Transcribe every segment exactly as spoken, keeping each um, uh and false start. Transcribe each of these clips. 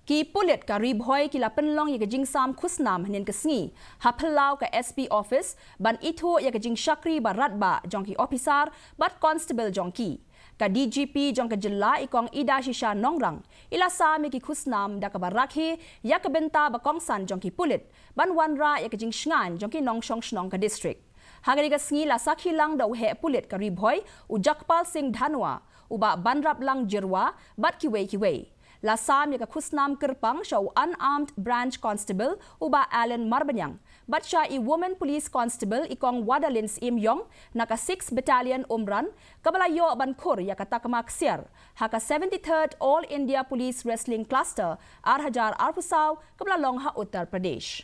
Ki pulit ka Ri Bhoi ki la pynlong ïa ka jingsam khusnam hynnin ka sngi ha phyllaw ka S P office ban ithuh ïa ka jingshakri ba radbah jong ki ophisar bad constable jong ki. Ka D G P jong ka jylla i Kong Idashisha Nongrang i la sam ïa ki khusnam da kaba rakhe ïa ka bynta ba kongsan jong ki pulit ban wanrah ïa ka jingshngaiñ jong ki nongshong shnong ka district. Ha kane ka sngi la sakhi lang da u heh pulit ka Ri Bhoi u Jakpal Singh Dhanwa, u Bah Banraplang Jyrwa bad kiwei kiwei. La sam ïa ka khusnam kyrpang sha u Unarmed Branch Constable u Bah Alan Marbaniang bad sha i Woman Police Constable i Kong Wadalin Syiemiong na ka six Battalion Umran, kaba la ïoh ban khur ïa ka takma ksiar ha ka seventy-third All India Police Wrestling Cluster ar hajar arphew saw kaba la long ha Uttar Pradesh.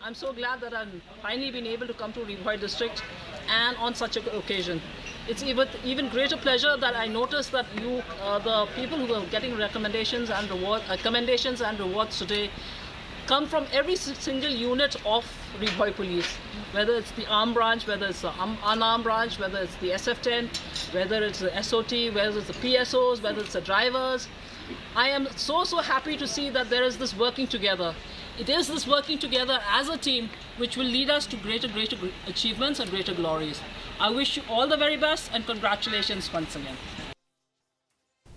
I'm so glad that I've finally been able to come to Ri Bhoi district and on such an occasion. It's even, even greater pleasure that I notice that you, uh, the people who are getting recommendations and reward, uh, commendations and rewards today, come from every si- single unit of Ri Bhoi Police, whether it's the armed branch, whether it's the um, unarmed branch, whether it's the S F ten, whether it's the S O T, whether it's the P S Os, whether it's the drivers. I am so, so happy to see that there is this working together. It is this working together as a team which will lead us to greater, greater gr- achievements and greater glories. I wish you all the very best and congratulations once again.